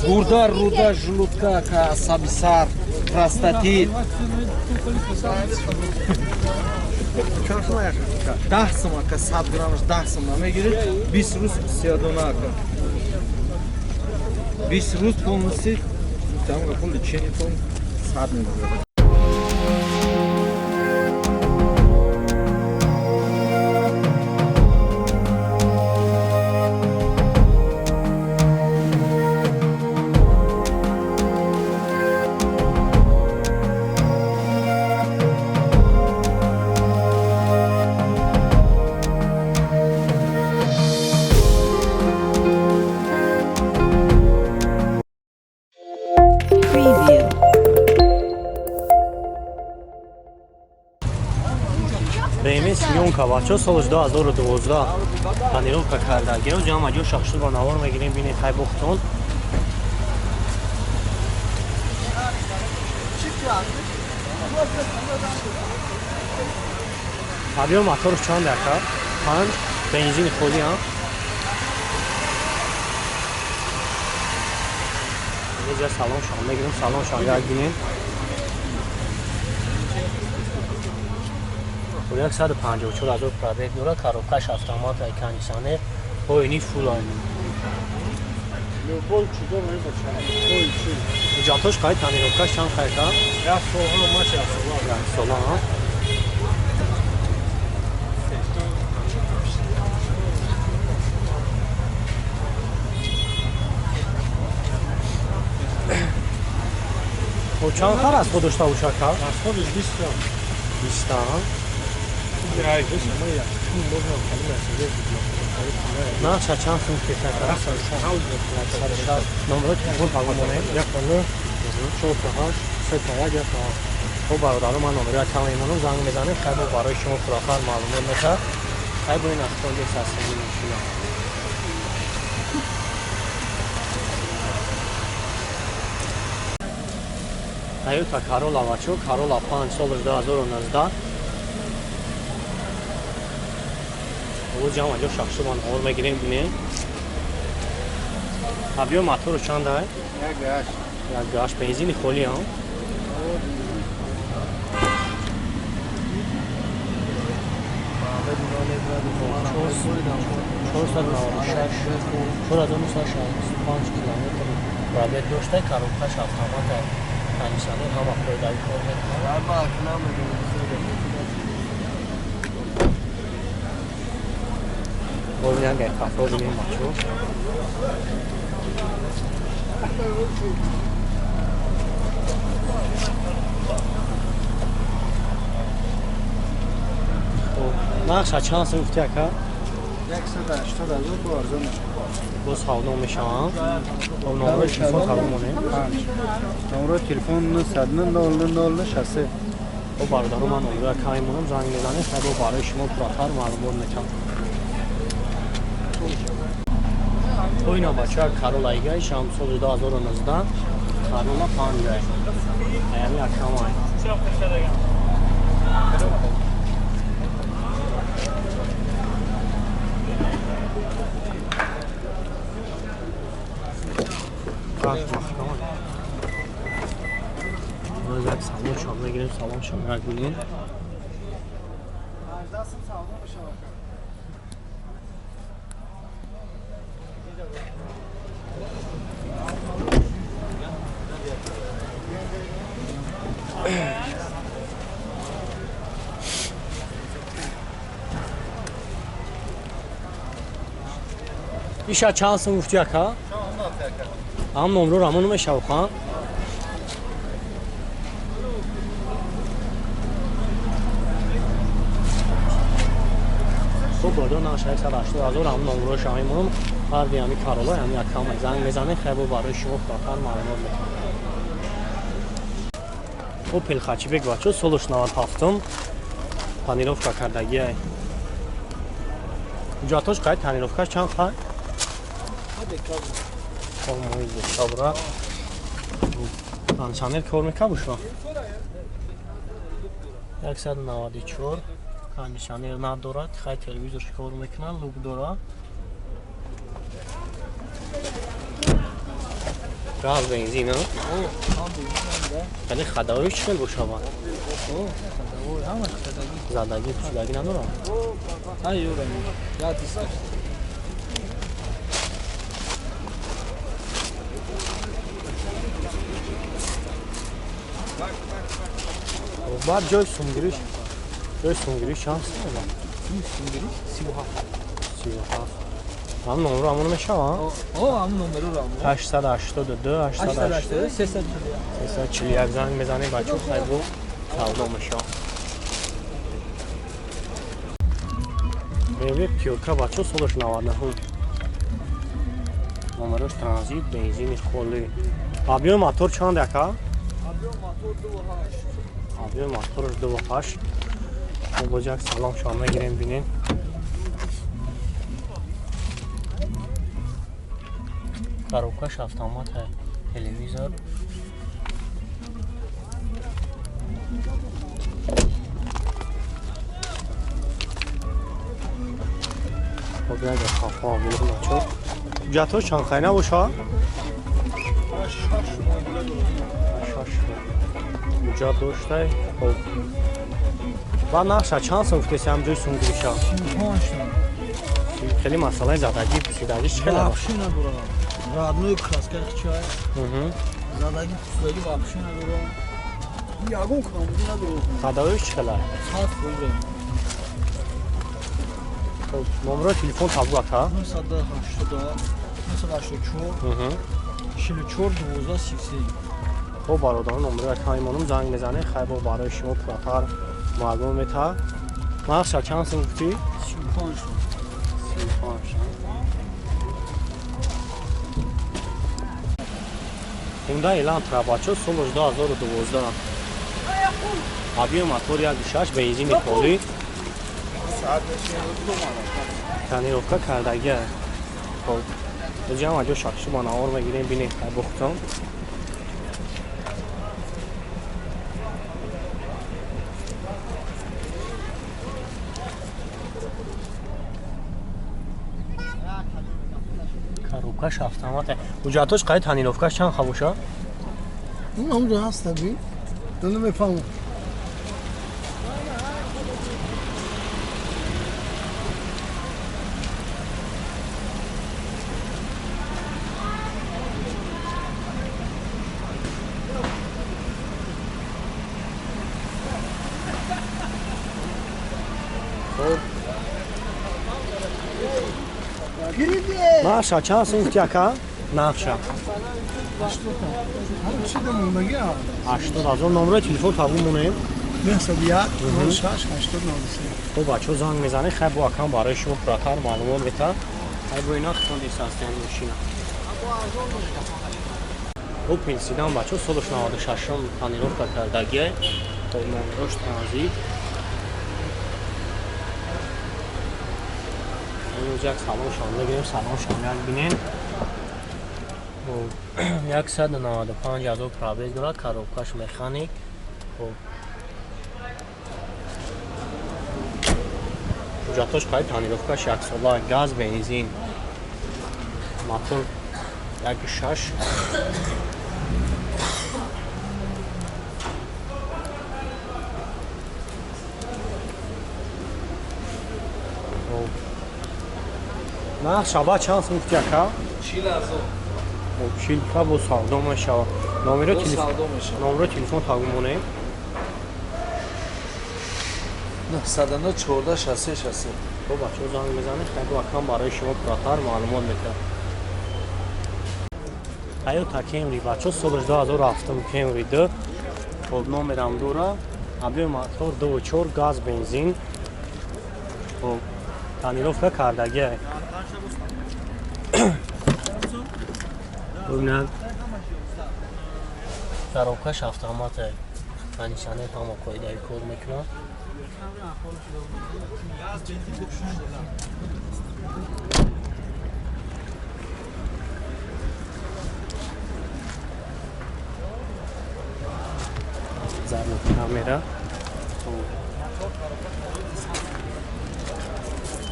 Гурда, руда, желудка, ака, асаби сар, простатит. 10 сум ака, 100 граммаш 10 сум намегиред, 20 рӯз сиёдона ака. 20 рӯз полностью там каком лечение там сад мегузарад. Preview. БМВ семёрка бачо соли 2012 тонировка карда. Гео ҷама ҷо шахши ба навор мегирем, бинед хай бухтон. Объём моторш чанд ака? 5 бензини холӣ ҳам. Инҷа салон шон мегирем, салон шон як бинем. 154 ҳазор пробег дорад, коробкаш автомат ай, кондиционер, оини фул ай. Любой чудо мебошад. Ой, чи. Ҳуҷҷатош қай, тонировкаш чанд хайка? Як солҳо маш як сола. Як сола, ҳа? О, чанд хар аз худаш тавушака? Аз худаш 20 та. 20 та, ҳа? Ай, беша, ма як можно калима сидеть. Нархша чанд сум кешака? 160. Номерои телефон паго монем? 1 9 4 8 3 1 1 7. Хоб, бародаро, ман номерои кам мемонам, занг мезанем, хай бо барои шумо пуррафар маълумот мешавад. Хай бо ин автомобил састагӣ мошина. Toyota Corolla бачо, Corolla 5 соли 2019. О, ҷама ҷо шахши ман ор мегирем, бинем. Объём мотору чанд ай? 1 8. 1 8, бензини холӣ ҳам. 496, 4965 километр пробег дошта, коробкаш автомат, кондиционер, ҳама қоидави кор мекунад. Боз як қафо бинем, бачо. Хоб, нархша чанд сум гуфти, ака? 180 ҳазор бо арзон. Боз савдо мешаванд. Хоб, номерои телефон қабул монем. Номерои телефон 900 00 00 63. Хоб, бародаро, ман номероя кам мемонам, занг мезанем, хай бо барои шумо пурратар маълумот метиҳам. Ина бача Corolla игай, шам соли 2019 Corolla 5 ай. Аями акамай. Как маҳкам. Боз як салон шом мегирем, салон шом як бинем. 18 сум савдо мешавад. Иша чанд сум гуфти, ака? Ҳам номро рамон мешав, ха? Хуб, бордо наш 180 ҳазор, ҳам номро шавимонам, ҳарди ҳами Corolla, ҳами акама занг мезанем, хай бо барои шумо пурратар маълумот метиҳам. Опел Хатчбек, бачо, солуш 97, тонировка кардагиай. Ҳуҷҷатош қай, тонировкаш чанд қай? Хоб, моҳи декабра. Кондиционер кор мекард бошо? 194, кондиционер надорад, хай телевизор кор мекунад, люк дорад. Газ бензин, а? Хеле хадавои чӣ хел бошавад? Задагӣ, пусудагӣ надорад? Баъд ҷои сумгириш, ҷои сумгириш чанд сум? Сумгириш 37. 37. Ҳам номро ҳамон мешава? О, ҳам номеро ҳамон. 882 882 341 занг мезанем бачаҳо, хайбо савдо мешава. BMW пиёрка бачаҳо солаш 99. Номерош транзит, бензини холӣ. Объёми мотор чанд ака? Объём мотор 2.8. Объём моторш 2.8. Мо боз як салом шумо мегирем, бинем. Коробкаш автомат, телевизор. Хоб як хафа било бачо. Ҳуҷҷатҳо чанд хай набоша? 6 ҳуҷҷат доштай. Хоб. Баъд нақша чанд сум гуфтеси ҳам ҷои сумгириша? 35 сум. Хеле масъалаи задагӣ, пусидагӣ чӣ хел? Вообще надорам. Родной краска чай. Задагӣ, пусидагӣ вообще надорам. Ягон камбудӣ надорам. Хадавоиш чӣ хел? 100%. Хоб, номерои телефон табу ака? 982 984 44 12 33. Хоб бародарон, номерои акаи монум занг мезанед, хайбо барои шумо пурратар маълум мета. Нақша чанд сум гуфтӣ? 35 сум. 35 сум. Hyundai Elantra бачо солаш 2012. Объём мотор 1.6, бензини холӣ. Тонировка кардагӣ. Хоб. Ҷам аҷо шахши ба навор мегирем, бинем бухтон. Коробкаш автомат. Ҳуҷҷатош қай тонировкаш чанд ха боша? Ҳамҷо ҳаст аби. Намефаҳмам. Нақша чанд сум гуфти ака? Нақша. 80 ҳазор. Номерои телефон табу монем? 901 06 89. Хоб бачаҳо занг мезанед, хайр бо акам барои шумо пурратар маълумот мета. Хайр бо ина хитон дисастиян мошина. Опел седан бачаҳо солаш 96-м тонировка кардагӣ. Хоб номерош транзит. Як салон шон мегирем, салон шон як бинем. 195 ҳазор пробег дорад, коробкаш механик. Хоб. Ҳуҷҷатош қайд, тонировкаш як сола, газ, бензин. Мотор 1.6. Нақша ба чанд сум гуфти ака? 40 ҳазор. Хоб, 40 ка бо савдо мешава. Номеро телефон, номеро телефон табу монем. 909 14 63 63. Хоб бачаҳо занг мезанед, хайбо акам барои шумо пурратар маълумот метиҳад. Toyota Camry бачаҳо солаш 2007 Camry 2. Хоб номерам дора. Объём мотор 2.4, газ, бензин. Хоб тонировка кардагӣ. Бубинад. Коробкаш автомат, кондиционер ҳама қоидаи кор мекунад. Задний камера.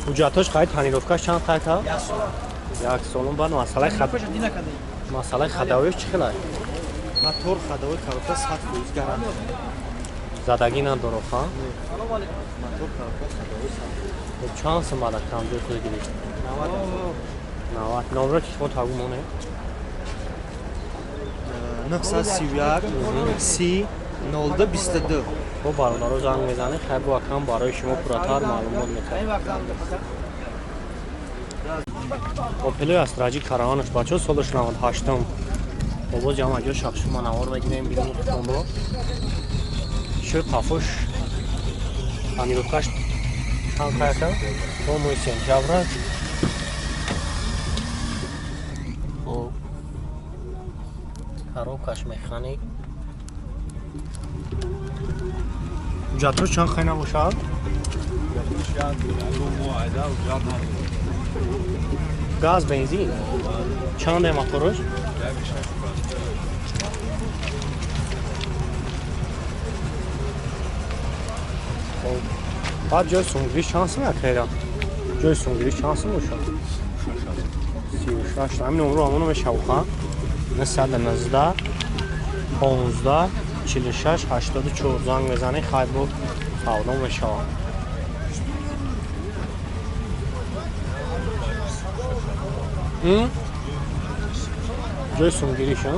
Ҳуҷҷатош қайд, тонировкаш чанд қайд? Як солум. Баъд масъалаи Масъалаи хадавиёш чӣ хелай? Мотор ходовой коробка 100% гарантия. Задагӣ надорад, ха? Мотор коробка ходовой 100%. Хоб, чанд сум баъд акам ҷои худ гирифт? 90. 90. Номро телефон тагу моне? 931 30 02 22. Хоб, бародаро занг мезанед, хайр бо акам барои шумо пурратар маълумот метаҳад. Опелои Астраҷи караванаш бачаҳо солаш 98-м. Боз ҷамъ аҷо шахшума навор мегирем бинем худтонро. Шӯй қафош тонировкаш чанд каяка? То моҳи сентябра. Хоб, коробкаш механик. Ҳуҷҷатҳош чанд хай набошад? Газ, бензин? Чанд мотораш? Баъд ҷои сунгириш чанд сум якера? Ҷои сунгириш чанд сум бошад? 36. Ҳамин номро ҳамоно мешавад, ха? 919 15 46 84 занг мезанед, хайр бо савдо мешавад. Ҷои сунгириш, а?